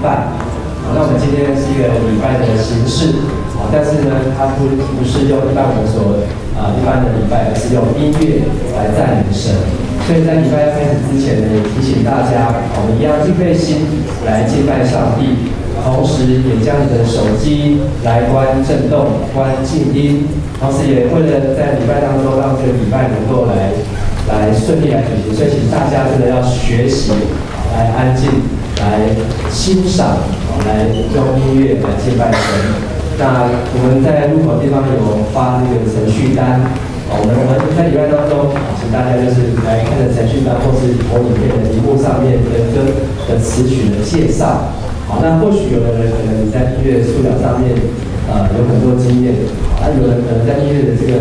拜。好，那我們今天是一個禮拜的形式，好，但是呢，它不是用一般我們所一般的禮拜，而是用音樂來讚美神。所以在禮拜要開始之前呢，也提醒大家，我們一樣預備心來敬拜上帝，同時也將你的手機來關震動、關靜音，同時也為了在禮拜當中讓這個禮拜能夠來順利來舉行，所以請大家真的要學習來安靜、來欣賞、來用音樂來敬拜神。那我們在入口地方有發那個程序單，我們在禮拜當中，請大家就是來看着程序單或是投影片的螢幕上面的歌的詞曲的介紹。好，那或許有的人可能在音樂素養上面，有很多經驗，啊，有人可能在音樂的這個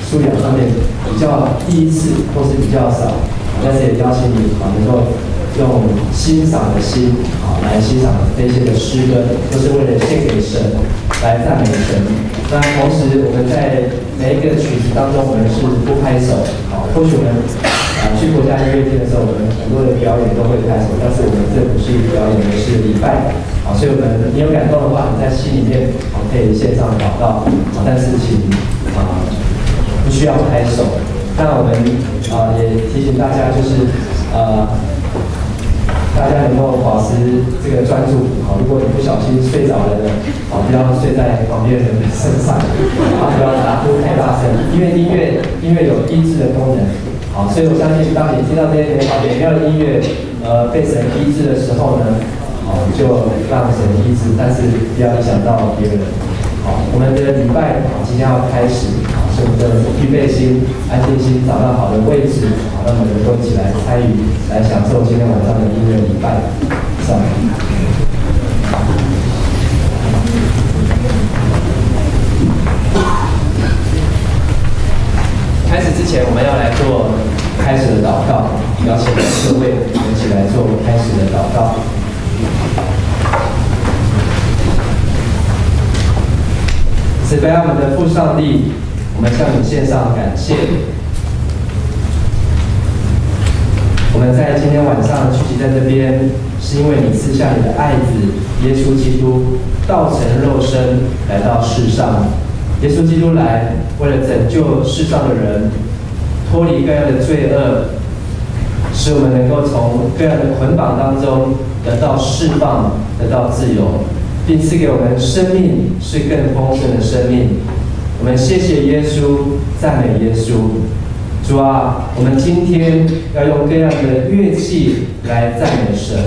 素養上面比較第一次或是比較少，但是也邀請你啊，能夠用欣賞的心啊來欣賞這些的詩歌，都是為了獻給神，來讚美神。那同時我們在每一個曲子當中，我們是不拍手，好，或許我們去國家音樂廳的時候，我們很多的表演都會拍手，但是我們這不是表演，而是禮拜，好，所以我們你有感動的話，你在心裡面可以獻上禱告，但是請不需要拍手。那我們也提醒大家，就是大家能夠保持這個專注，好，如果你不小心睡着了呢，好，不要睡在旁邊人的身上，啊，不要打呼太大聲，因為音樂有醫治的功能。好，所以我相信，當你聽到這些美妙的音樂，被神醫治的時候呢，好，就讓神醫治，但是不要影響到別人。好，我們的禮拜即將要開始，好，所以我們的預備心、安靜心，找到好的位置，好，讓我們能夠一起來參與，來享受今天晚上的音樂禮拜。上。開始之前，我們要來做開始的禱告，邀請各位我們一起來做開始的禱告。慈悲我們的父上帝，我們向你獻上感謝。我們在今天晚上聚集在這邊，是因為你賜下你的愛子耶穌基督，道成肉身來到世上。耶穌基督來，為了拯救世上的人，脫離各樣的罪惡，使我們能夠從各樣的捆綁當中得到釋放，得到自由，並賜給我們生命是更豐盛的生命。我們謝謝耶穌，讚美耶穌。主啊，我們今天要用各樣的樂器來讚美神，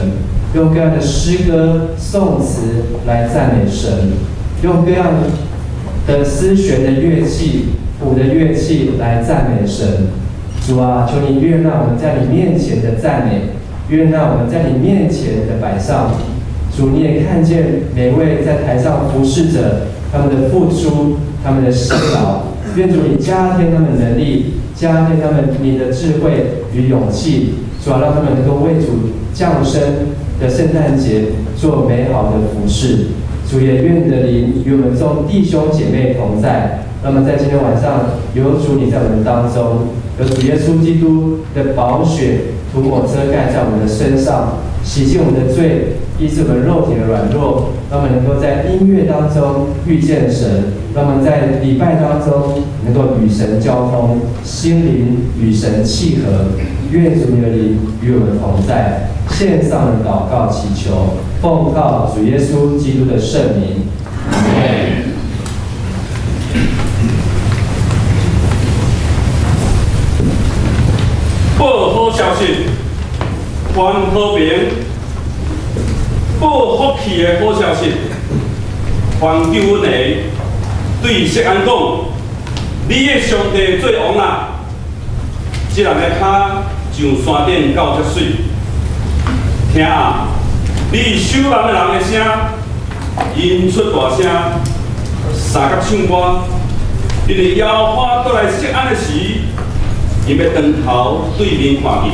用各樣的詩歌、頌詞來讚美神，用各樣的絲弦的樂器、鼓的樂器來讚美神。主啊，求你悅納我們在你面前的讚美，悅納我們在你面前的擺上。主，你也看見每位在台上服侍者，他們的付出，他們的辛勞。願主你加添他們能力，加添他們你的智慧與勇氣。主啊，讓他們能夠為主降生的聖誕節做美好的服侍。主也願你的靈與我們眾弟兄姐妹同在。那麼在今天晚上，有主你在我們當中，有主耶穌基督的寶血塗抹遮蓋在我們的身上，洗淨我們的罪，醫治我們肉體的軟弱，讓我們能夠在音樂當中遇見神，讓我們在禮拜當中能夠與神交通，心靈與神契合。願主你的靈與我們同在。獻上的禱告祈求，奉靠主耶穌基督的聖名。報好消息，傳和平、報福氣的好消息，傳救恩的對錫安講：你的上帝做王啦！這人的跤上山頂到遮水。聽啊，你守望的人的聲，𪜶出大聲，相佮唱歌。因為耶和華倒來錫安的時，𪜶欲轉頭對面看見。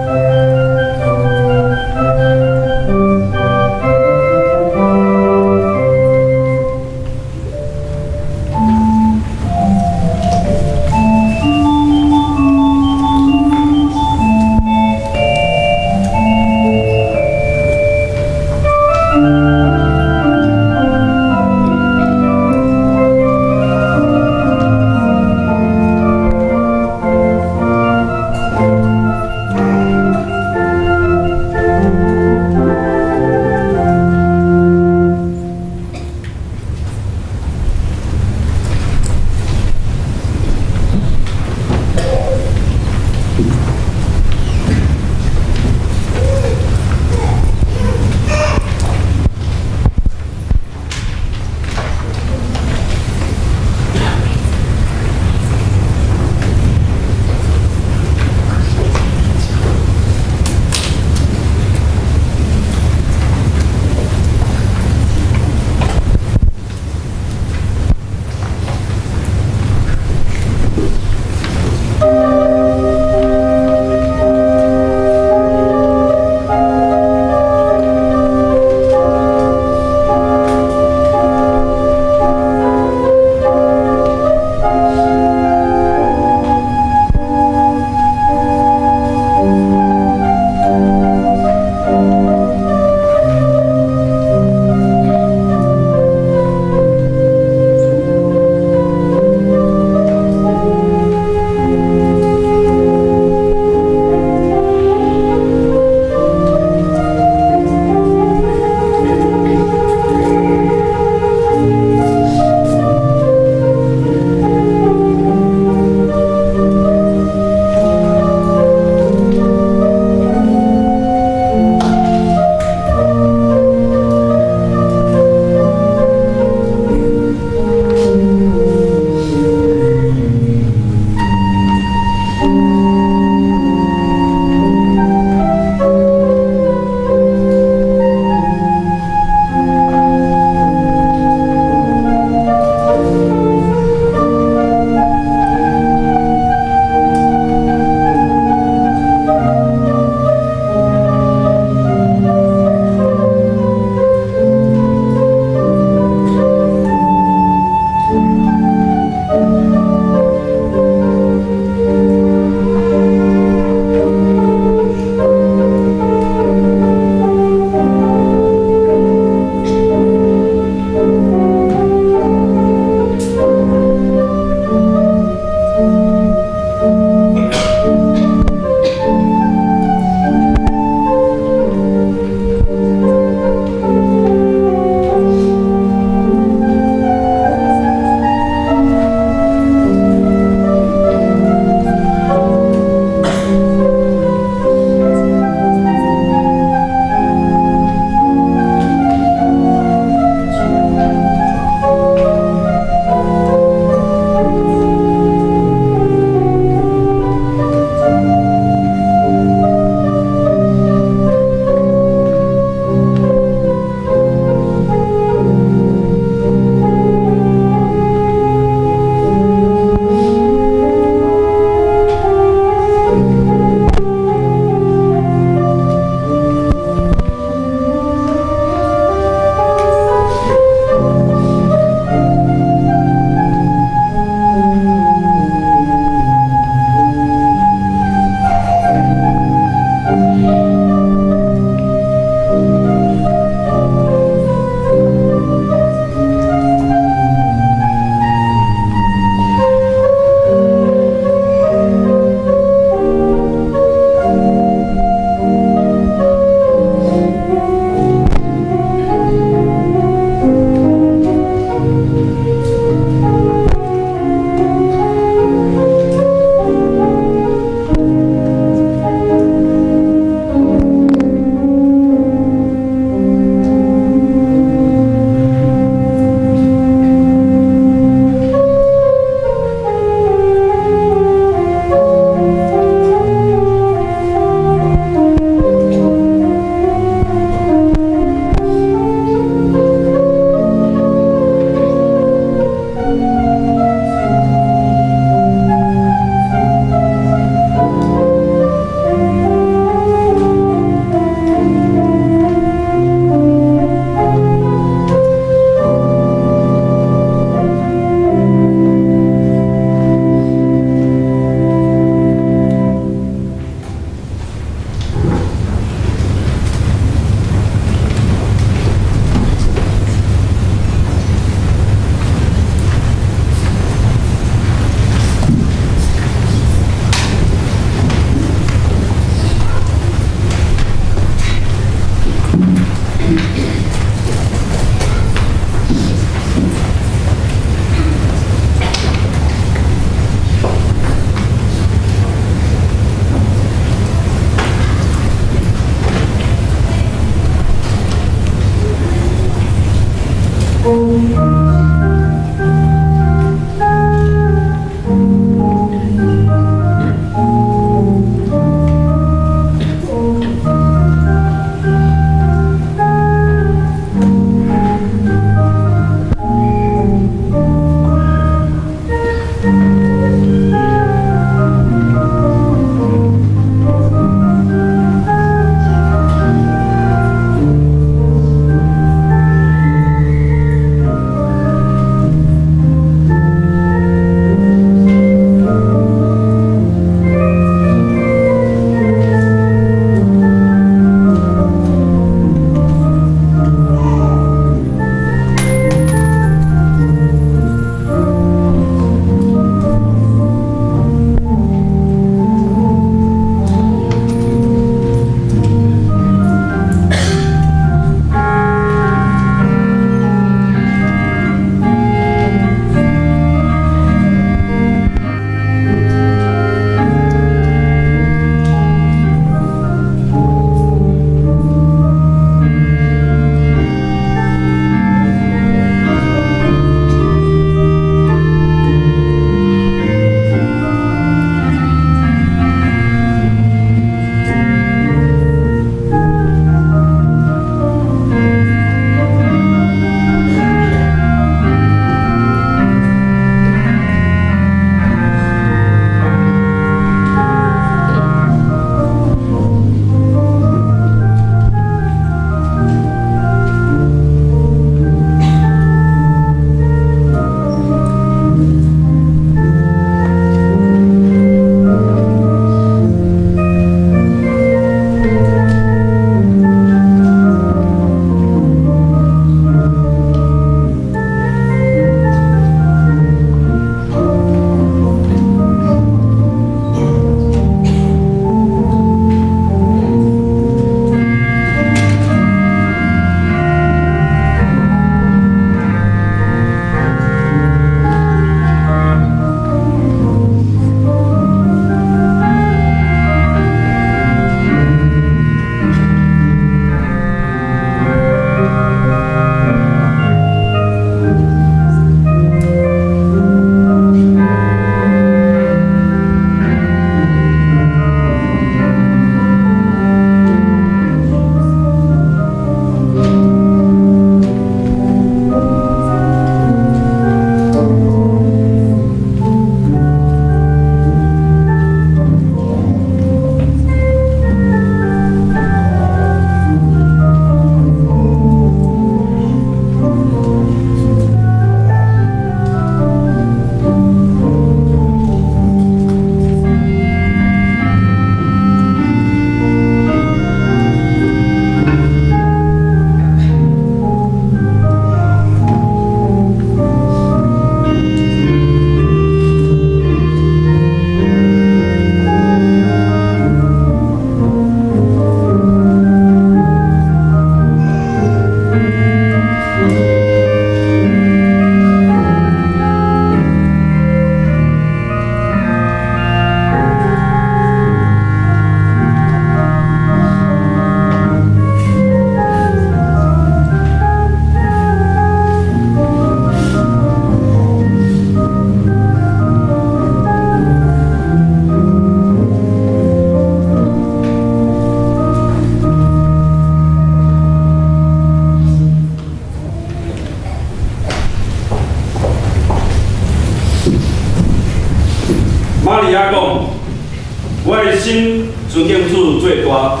我的心尊敬主最大，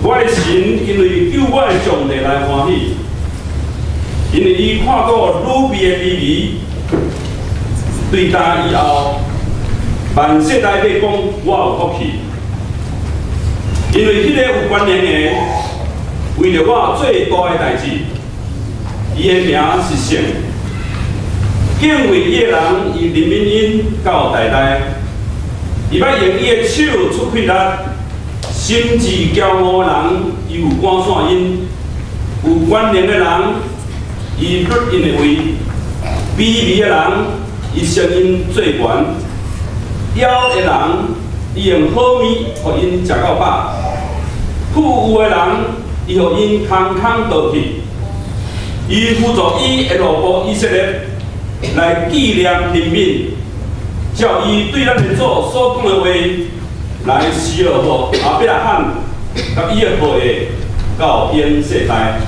我的神因為救我的上帝來歡喜，因為伊看顧女卑的卑微，對今以後，萬世代欲講我有福氣，因為彼個有權能的，為著我做大的代誌，伊的名是聖，敬畏伊的人，伊憐憫𪜶到代代。伊捌用伊的手出氣力，心志驕傲的人，伊有趕散𪜶；有權能的人，伊奪𪜶的位；卑微的人，伊升𪜶做懸；枵的人，伊用好物予𪜶食到飽；富有的人，伊予𪜶空空倒去。伊輔助伊的奴僕以色列來紀念憐憫。照伊對咱的祖所講的話，來施予亞伯拉罕佮伊的後裔到永世代。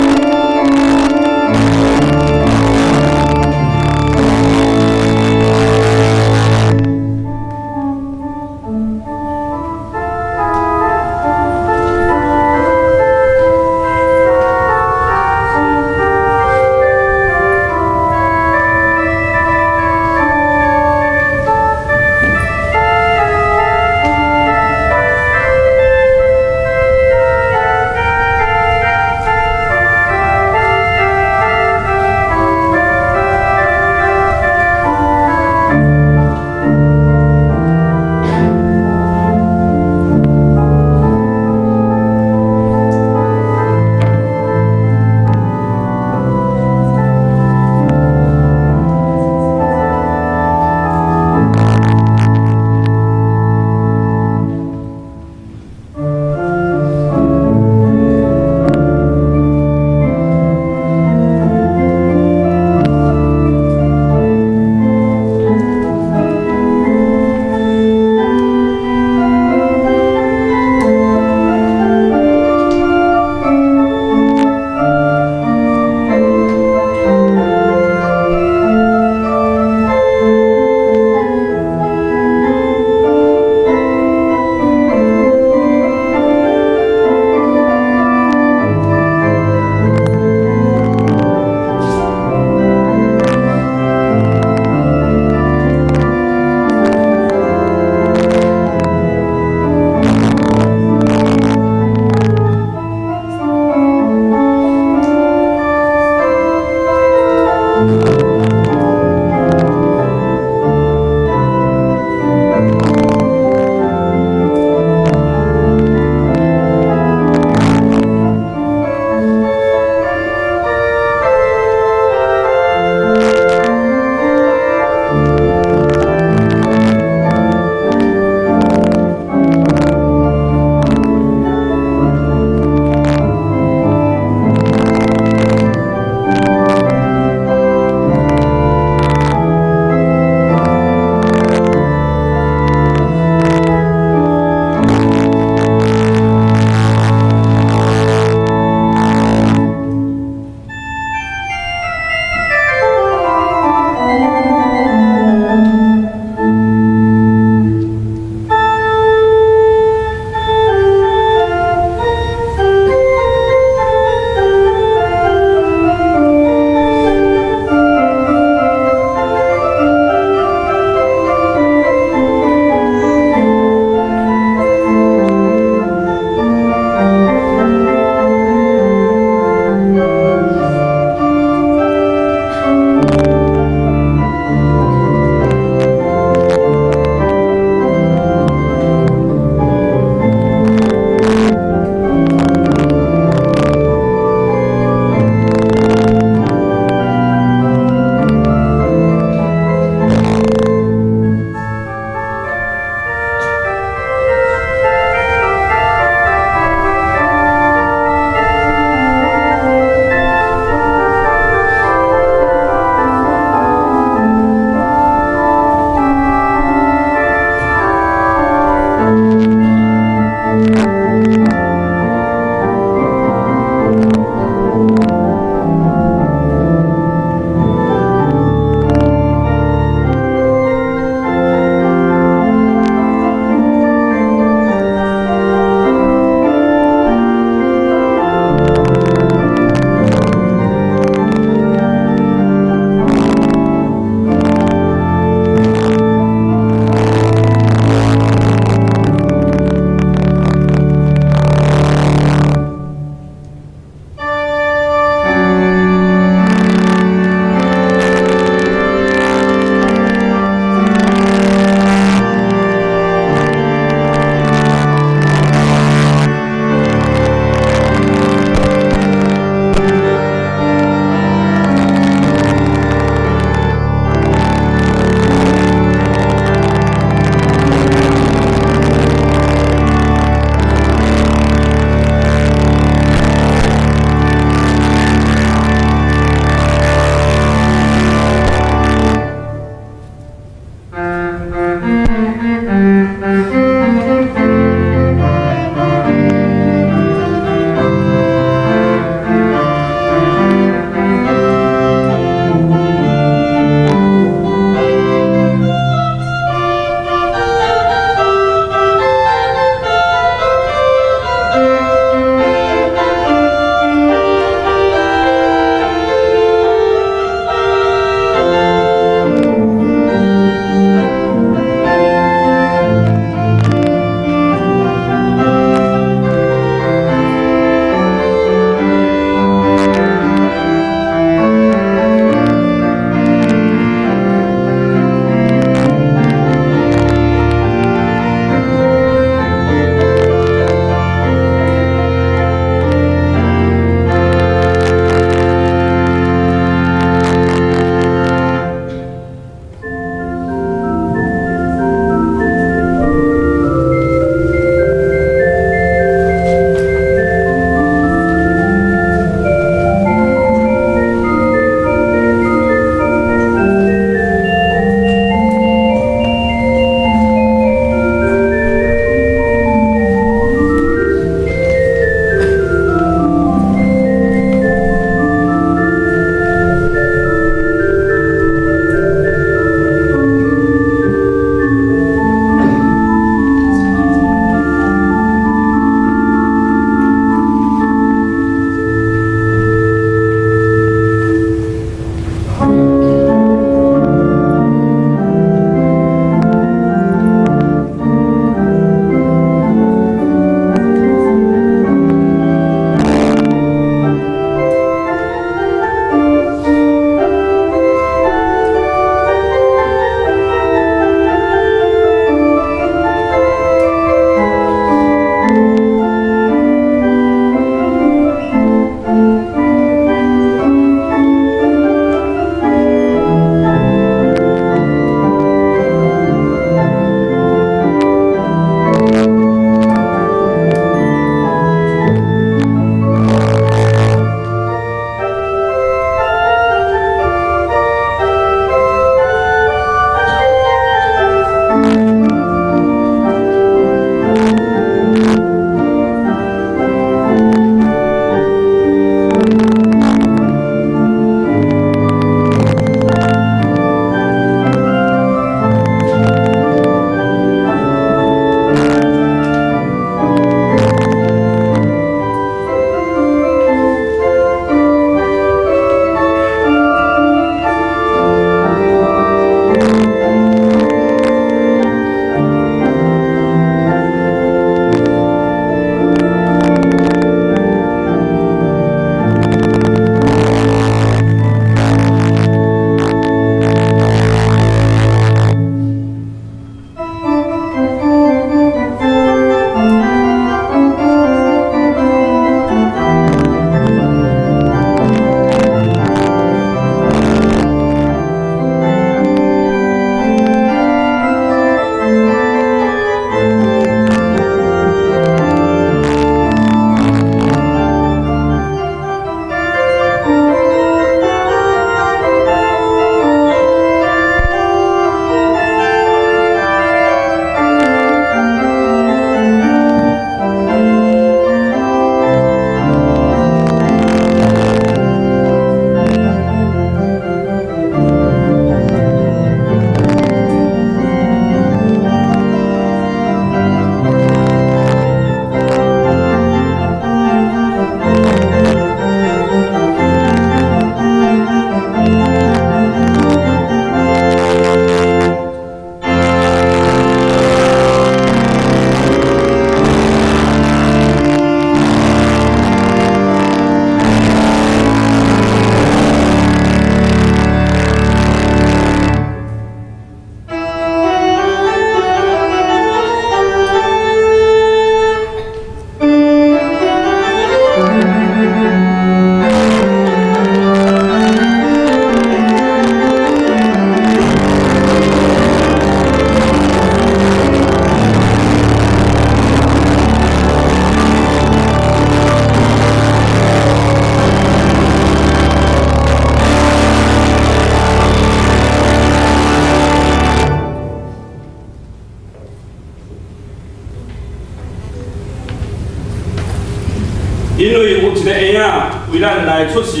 一个嬰仔為咱來出世，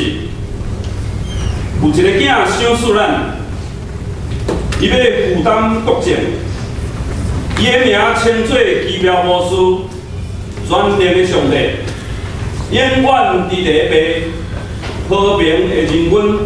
有一个囝賞賜咱，伊欲負擔國政，伊的名稱做奇妙謀士，全能的上帝，永遠佇咧父和平的仁君。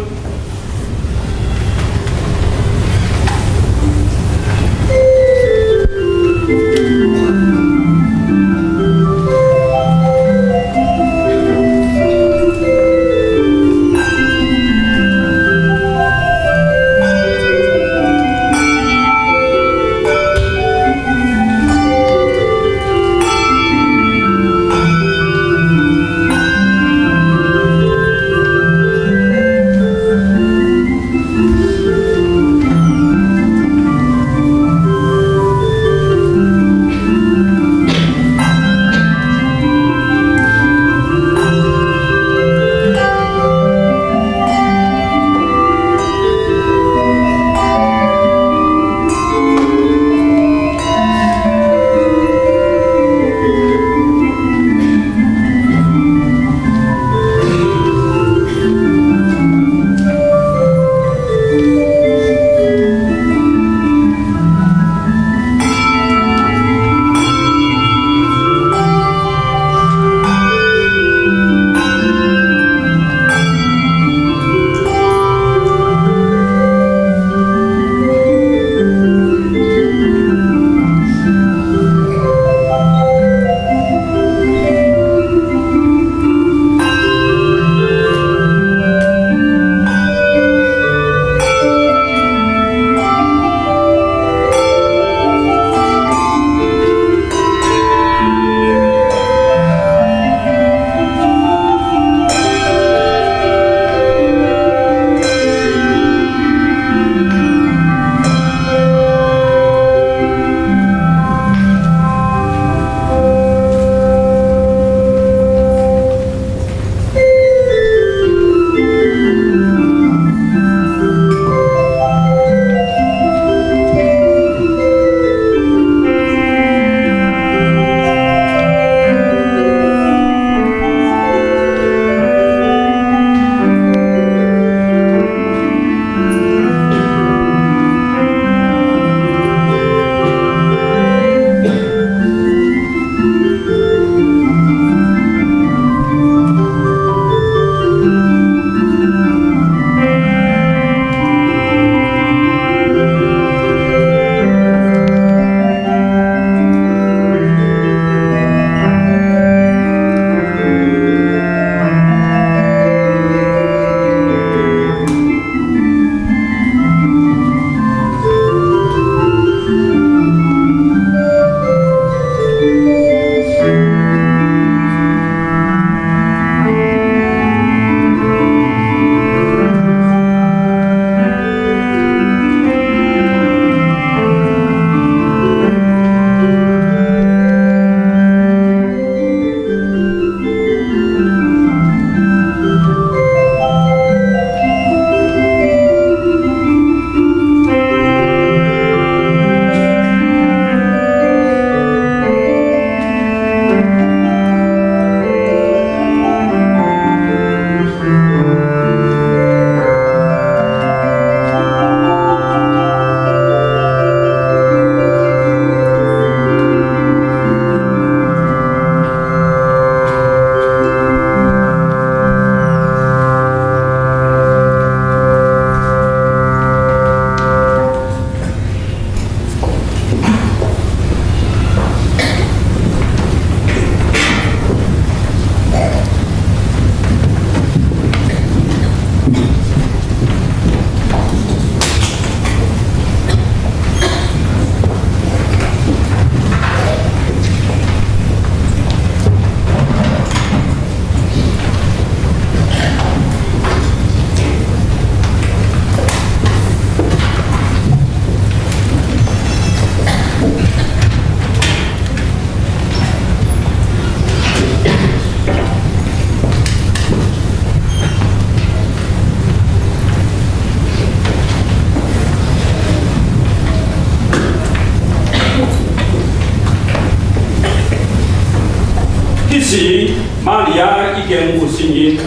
瑪利亞已經有身孕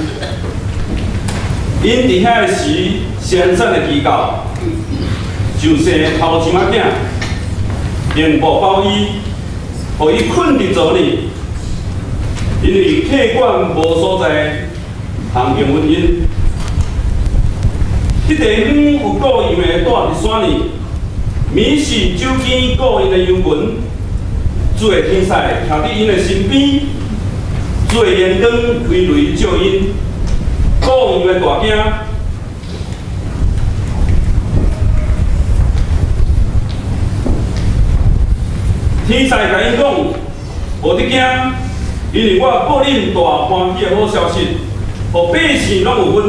，𪜶佇遐个時先展的祈禱，就生頭一仔囝，用布包伊，予伊睏佇槽裡，因為客館無所在通容阮𪜶。彼地方有顧羊的住佇山裡，暝時守更顧𪜶的羊群，主的天使徛佇𪜶的身邊，主的榮光開雷照𪜶，顧羊的大驚。天使共𪜶講：無得驚，因為我報恁大歡喜的好消息，予百姓攏有份。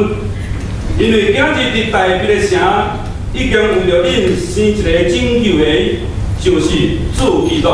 因為今日佇大衛的城，已經為著恁生一個拯救的，就是主基督。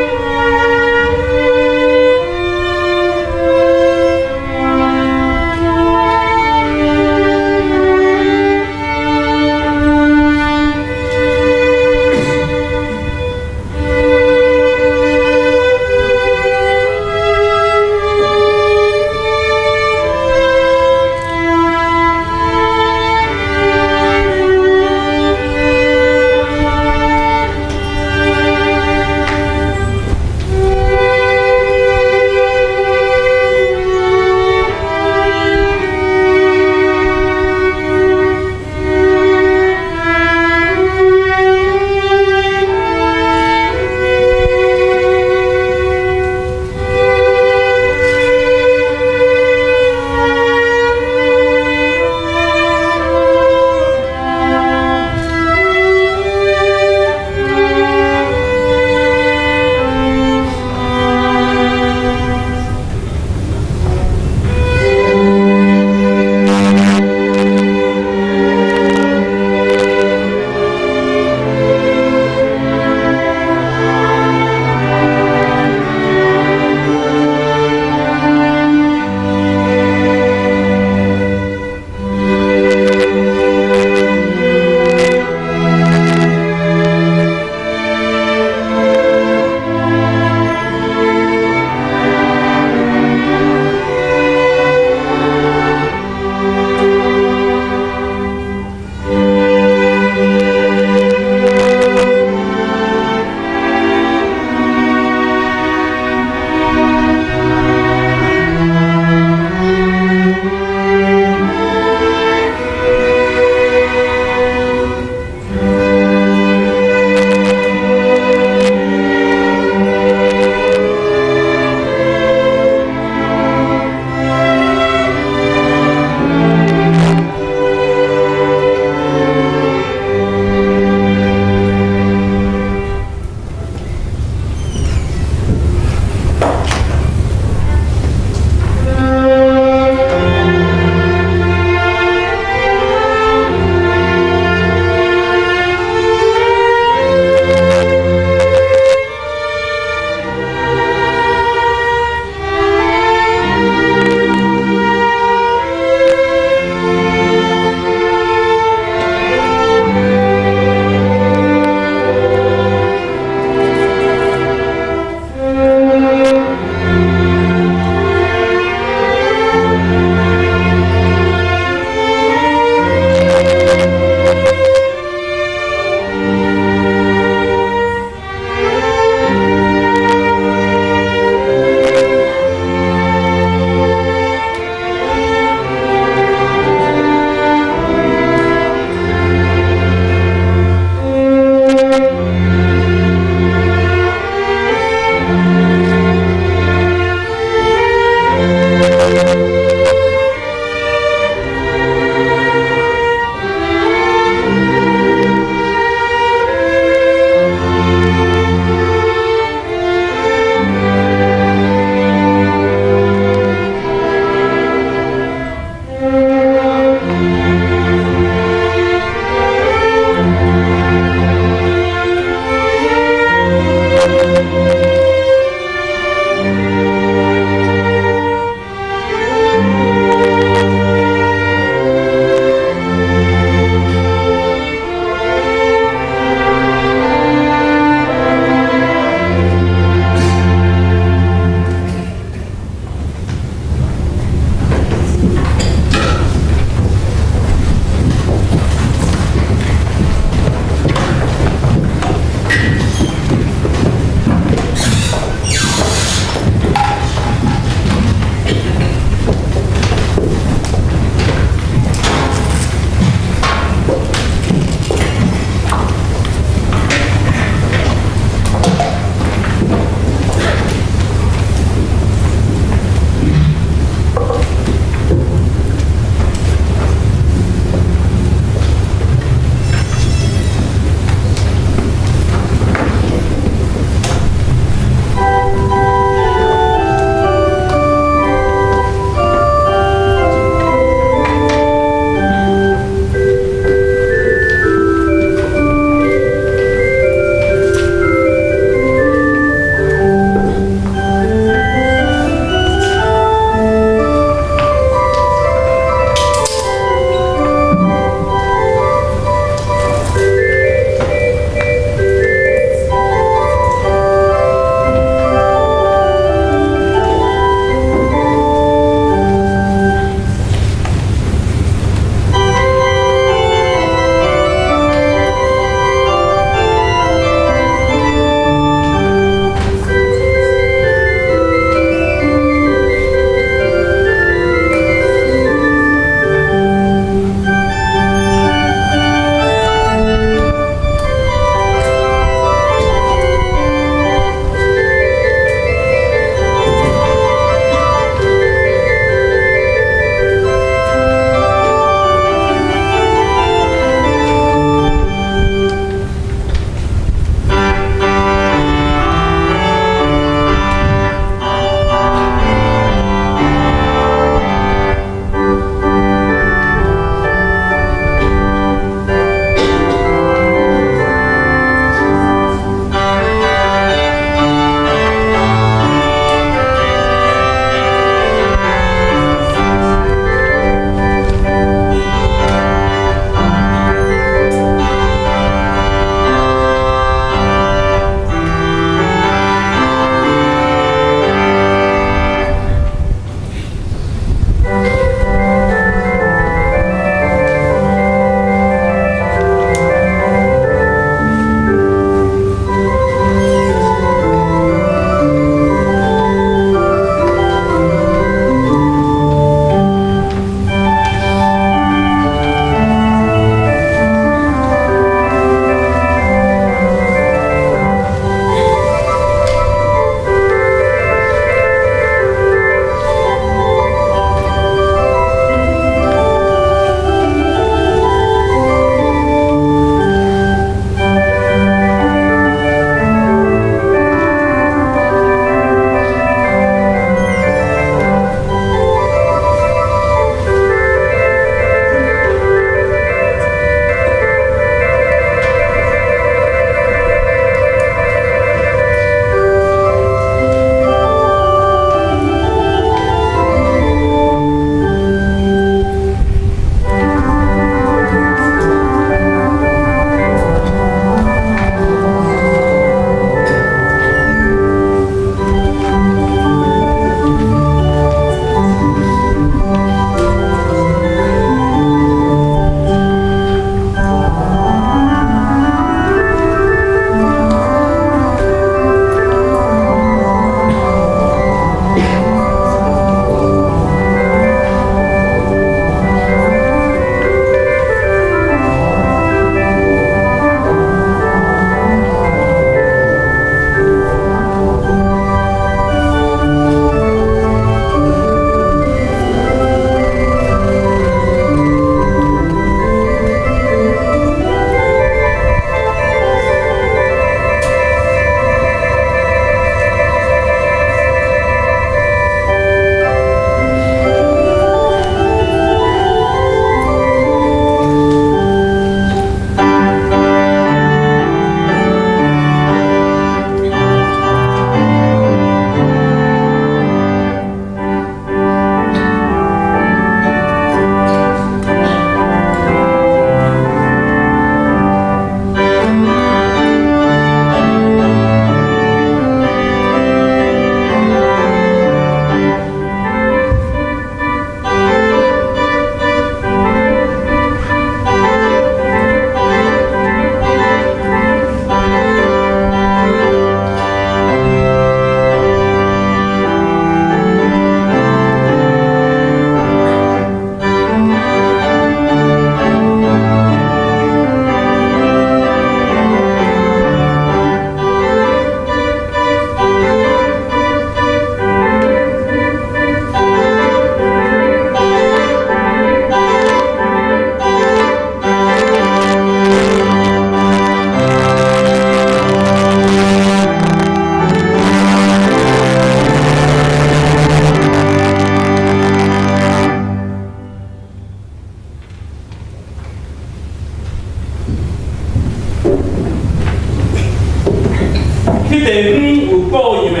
地方有羔羊的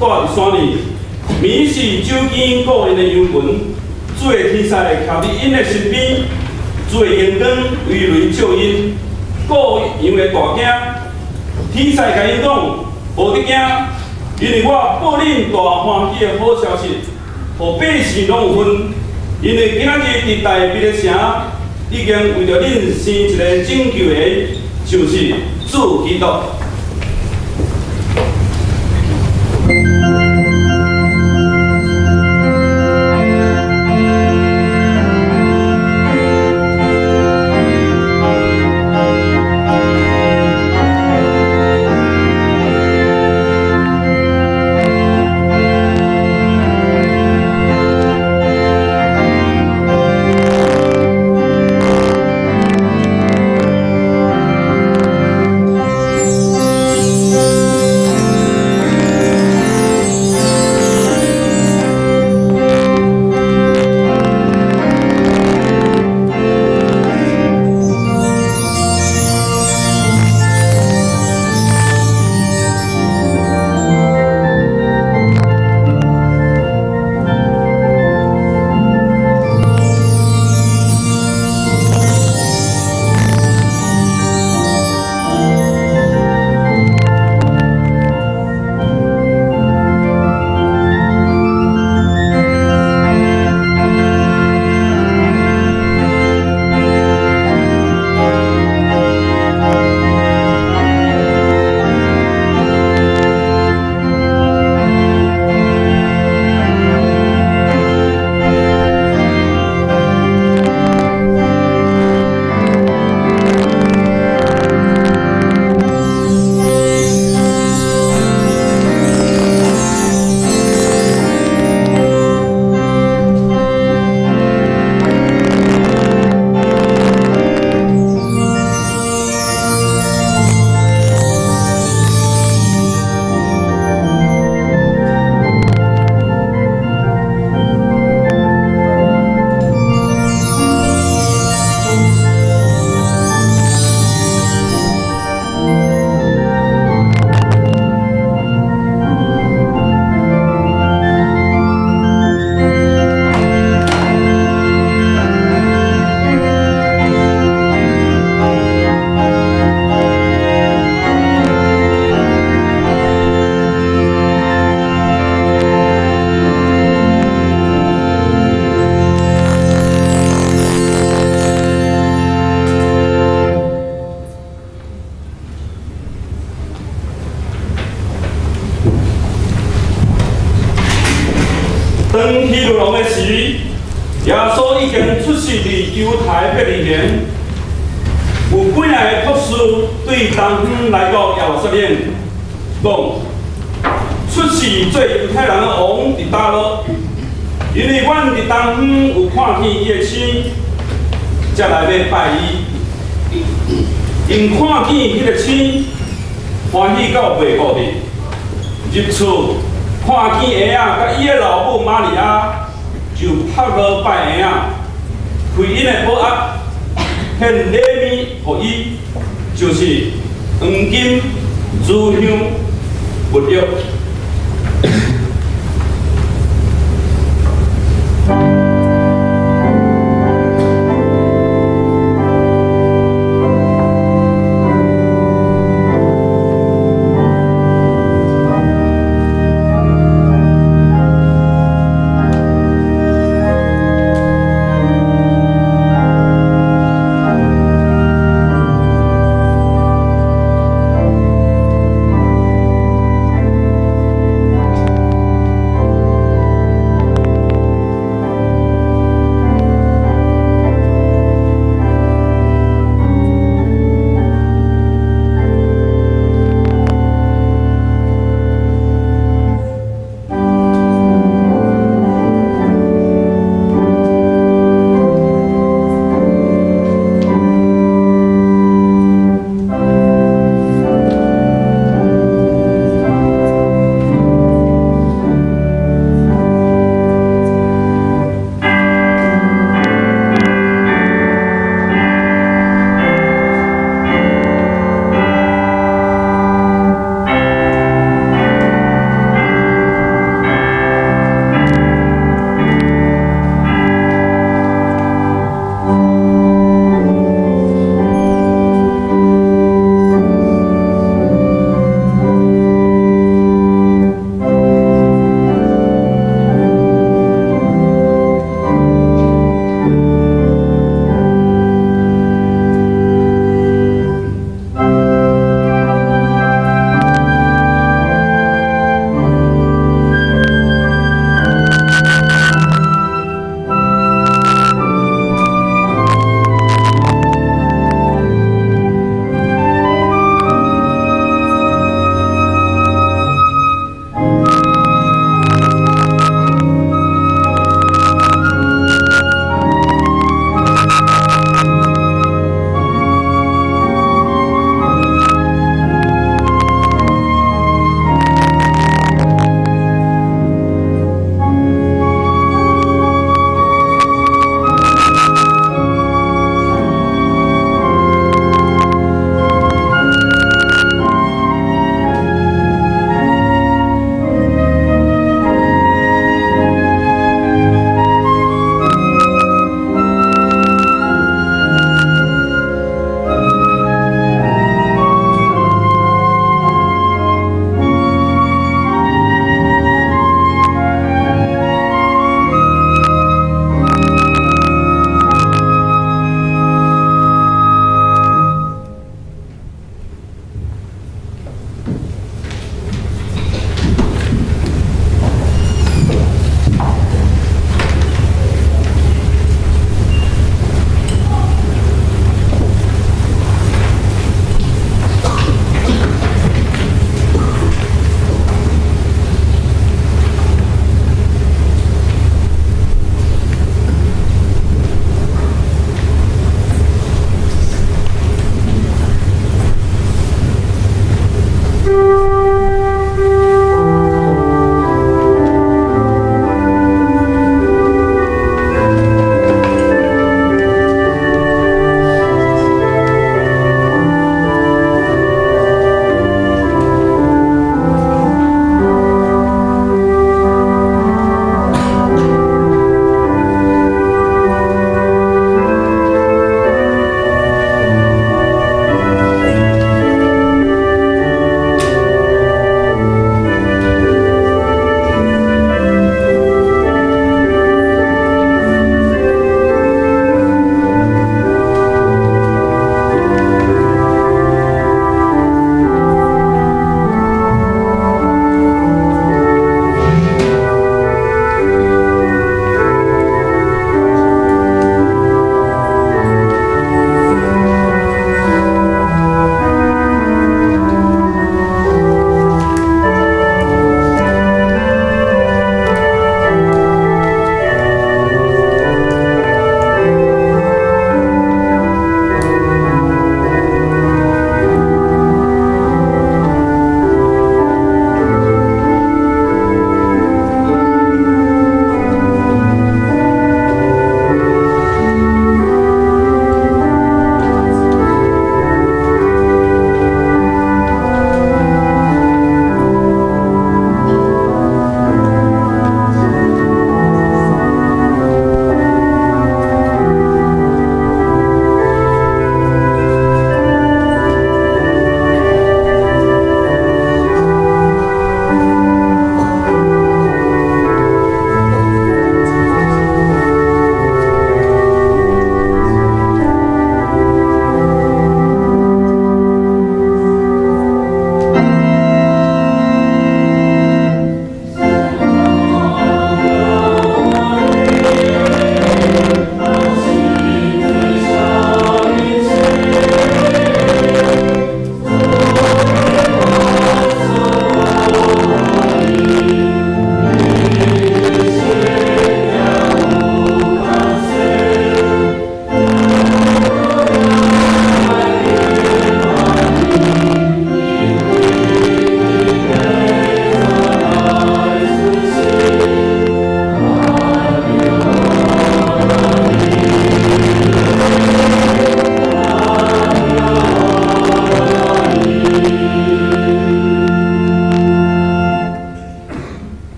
住佇山裡，暝時走經顧𪜶的羊群，主的天使徛佇𪜶的身邊，主的榮光威雷照𪜶，羔羊會大驚。天使共𪜶講：無得驚，因為我報恁大歡喜的好消息，予百姓攏有份。因為今仔日佇大衛的城，已經為著恁生一个拯救的，就是主基督。當希律王的時，耶穌已經出世佇猶太伯利恆，有幾若个博士對東方來到耶路撒冷，講出世做猶太人的王佇佗落？因為阮佇東方有看見伊的星，才來欲拜伊。𪜶看見彼个星，歡喜到袂顧得。入厝看見嬰仔，佮伊的老母瑪利亞，就撲落拜嬰仔，開𪜶的寶盒，獻禮物予伊，就是黃金、乳香、沒藥。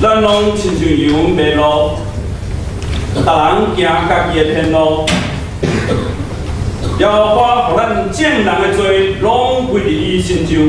咱攏親像羊迷路，逐人行家己的偏路。耶和華予咱眾人的罪攏歸佇伊身上。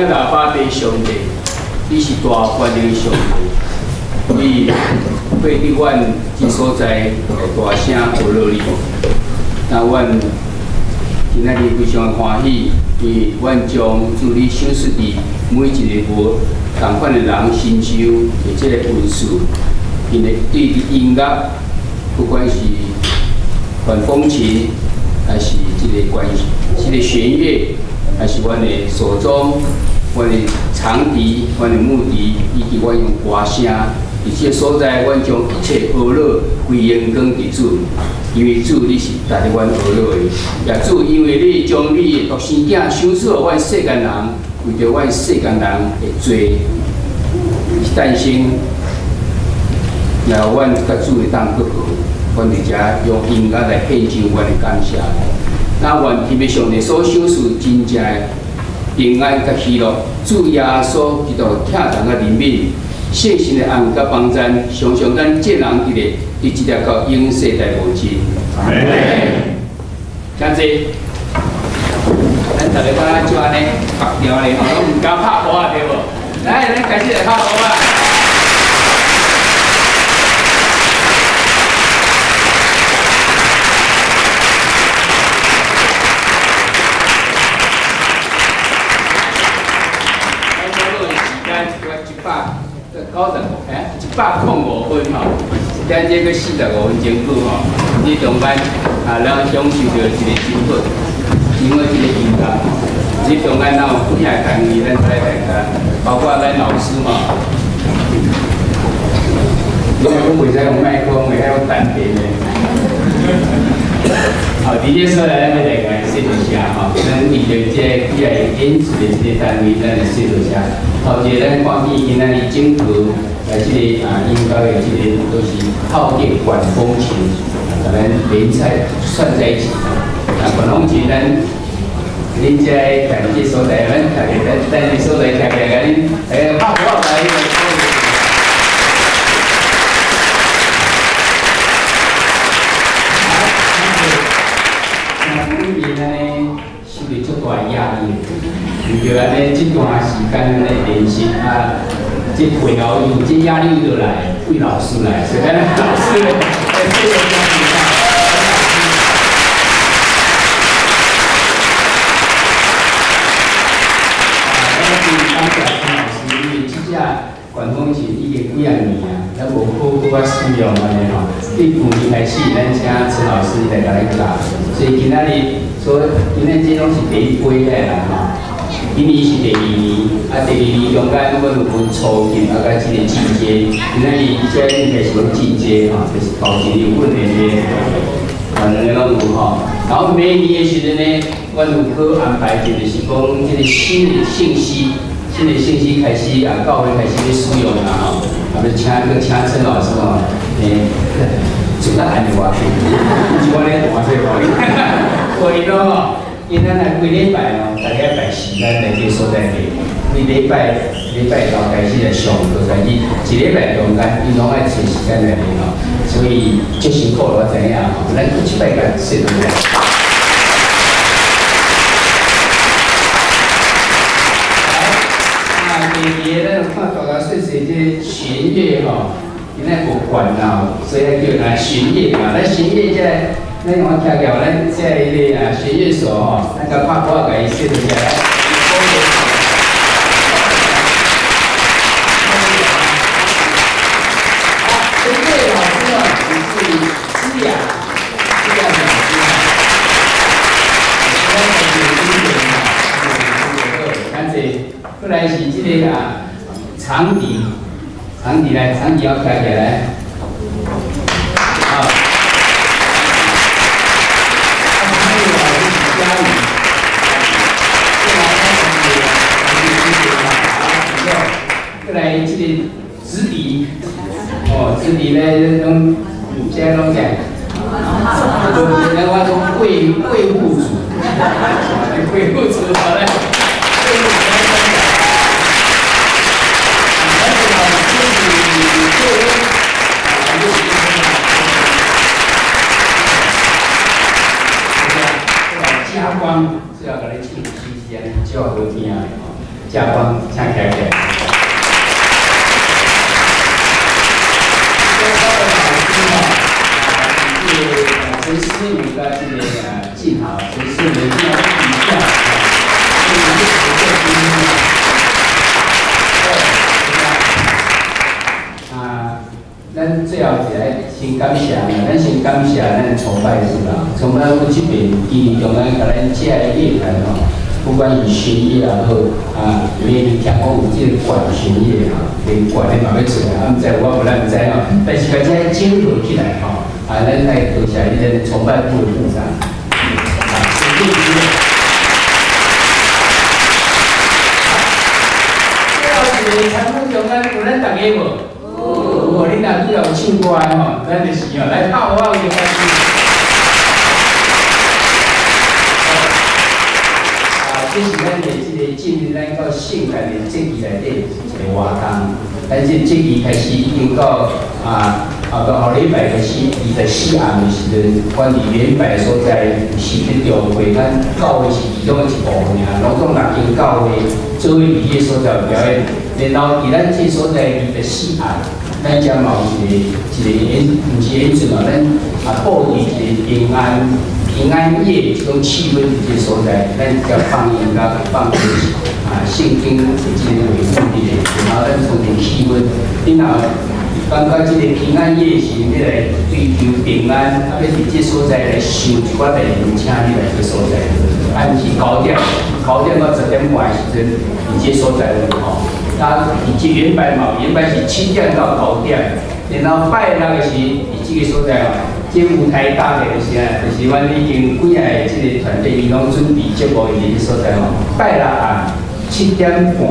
谢阿爸父上帝，你是大权能的上帝，你配伫阮这所在大声呼噜你。那阮今仔日非常歡喜，因為阮將主你賞賜佇每一个無仝款的人身上的這個恩賜，𪜶會對佇音樂，不管是管風琴，還是這个管這个弦樂，還是阮的手鐘、阮的長笛、阮的木笛，以及阮用歌聲，佇這个所在，阮將一切呵咾歸榮光佇主，因為主你是值得阮呵咾的。也主，因為你將你的獨生囝賞賜予阮世間人，為著阮世間人的罪誕生，然後阮佮主會當閣和，阮佇遮用音樂來獻上阮的感謝。那願天父上帝所賞賜真正的平安佮喜樂，主耶穌基督疼痛佮憐憫，聖神的愛佮幫贊，常常咱眾人佇咧，一直到永世代無盡。阿門。請坐。咱逐个敢若就按呢白調咧吼，攏毋敢拍鼓啊，對無？來，咱開始來拍鼓啊！95，105分吼，一点钟阁45分钟久吼，这中间啊，咱享受著一个真好，真好这个音樂。這中間咱有幾下單位，咱來大家，包括咱老師吼。因為阮袂使用麥克風，會使用單鍵的。好，佇這所在，咱欲來共說多謝吼，咱為著這幾個演出的這個單位，咱來說多謝。頭一个，咱看見今仔日整個來這個啊音樂的這個都是透過管風琴，共咱連在串在一起。啊，管風琴咱恁這個這所在，咱大家咱咱這所在徛起來，共恁來拍鼓來。就按呢，這段時間咧練習啊，這背後有這壓力就來，為老師來，所以咱老師咧，這個感謝陳老師，因為這隻管風琴已經幾仔年啊，咱無好好啊使用按呢吼。對舊年開始，咱請陳老師來共咱教，所以今仔日，所以今仔這攏是第一批的人吼。今年是第二年，啊，第二年中間阮有分初級啊，佮這個進階。今仔日這應該是講進階吼，就是頭一年有訓練的，啊，兩个攏有吼。然後每年的時陣呢，阮有去安排一個是講這個新的信息，新的信息開始啊，教會開始咧使用啦吼，啊，欲請閣請陳老師吼，做得按的偌濟，是我咧大細話，所以咯。因咱來規禮拜哦，大家排時間來這個所在地，規禮拜禮拜頭開始來上課，開始一禮拜中間，𪜶攏愛揣時間來練吼，所以足辛苦我知影吼，咱閣一擺共說落來。來，啊，第二個咱有看大家說說這弦樂吼，𪜶愛無管啦，所以叫來弦樂嘛，咱弦樂這個。咱用我聽起來，咱這个啊弦樂手吼，咱共拍鼓仔共伊說出來。啊，这个老師哦，是思雅，思雅老師啊。咱是經典啊，咱這過來是這个啊長笛，長笛來，長笛要徛起來。來這個直笛，哦，直笛咧，攏這攏啥？咱我講貴貴婦族，貴婦族好咧，貴婦族。加光，最後共你唱詩是按呢，較好聽的吼。嘉邦，請徛起來。陳思武佮這个俊豪，陳思武俊豪比較，啊，咱最後一个先感謝，咱先感謝咱崇拜主啦，崇拜阮這邊今年中間共咱這个樂團吼，不管是弦樂也好，啊，明年聽講有這个管弦樂吼，連管的嘛欲出來，啊，毋知有我無咱毋知吼，但是共這整合起來吼。啊，咱來多謝咱崇拜部的部長。啊，謝謝。最後一个參與中間有咱大家無？有。有，恁若只要有唱歌的吼，咱就是吼來拍我有關係。啊，這是咱的這個進入咱到聖誕的節期內底一個活動。咱這節期開始已經到啊。啊，到後禮拜開始，24暗的時陣，阮佇遠拜所在是去聚會，咱教會是其中的一部分爾，攏總六間教會做伙佇彼個所在表演。然後佇咱這所在24暗，咱遮嘛有一個一個演，毋是演出嘛，咱啊布置一個平安平安夜這種氣氛佇這個所在，咱遮放音樂放啊聖經這個為目的的，然後咱創造氣氛，你若感覺這個平安夜是欲來追求平安，啊，欲佇這所在來想一寡代誌，請你來這所在。暗時9點，9點到10點半的時陣，佇這所在有吼。啊，佇這禮拜嘛，禮拜是7點到9點，然後拜六的時，佇這個所在吼，這舞台搭的就是啊，就是阮已經幾仔个這個團隊，伊攏準備節目佇這所在吼。拜六暗7點半。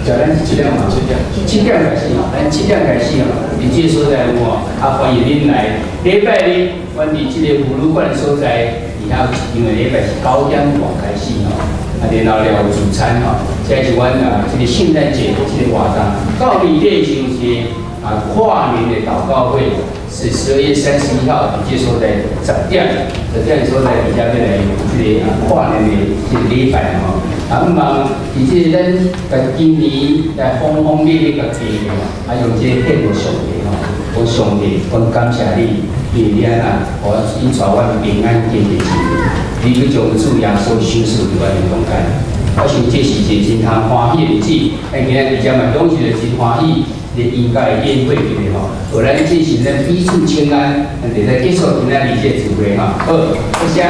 就咱是7點嘛，7點開始吼，咱7點開始吼，佇這個所在有吼，啊歡迎恁來。禮拜日，阮佇這個婦女館的所在，佇遐有一場的禮拜是9點半開始吼，啊然後了有聚餐吼，這是阮啊這個聖誕節這個活動。到年底時是啊跨年的禱告會，是12月31號，佇這所在10點，10點的所在佇遮欲來這個啊跨年的這個禮拜吼。啊，毋茫佇這個咱共今年來轟轟烈烈共過吼，啊用這個獻予上帝吼，講上帝，阮感謝你，因為你按怎，予阮引帶阮平安經過一年，你閣將主耶穌賞賜佇阮的中間。我想這是一個真通歡喜的日子，咱今仔佇遮嘛享受著真歡喜的應該的宴會對袂吼？予咱進行咱彼此請安，咱就來結束今仔日這個聚會吼。好，多謝。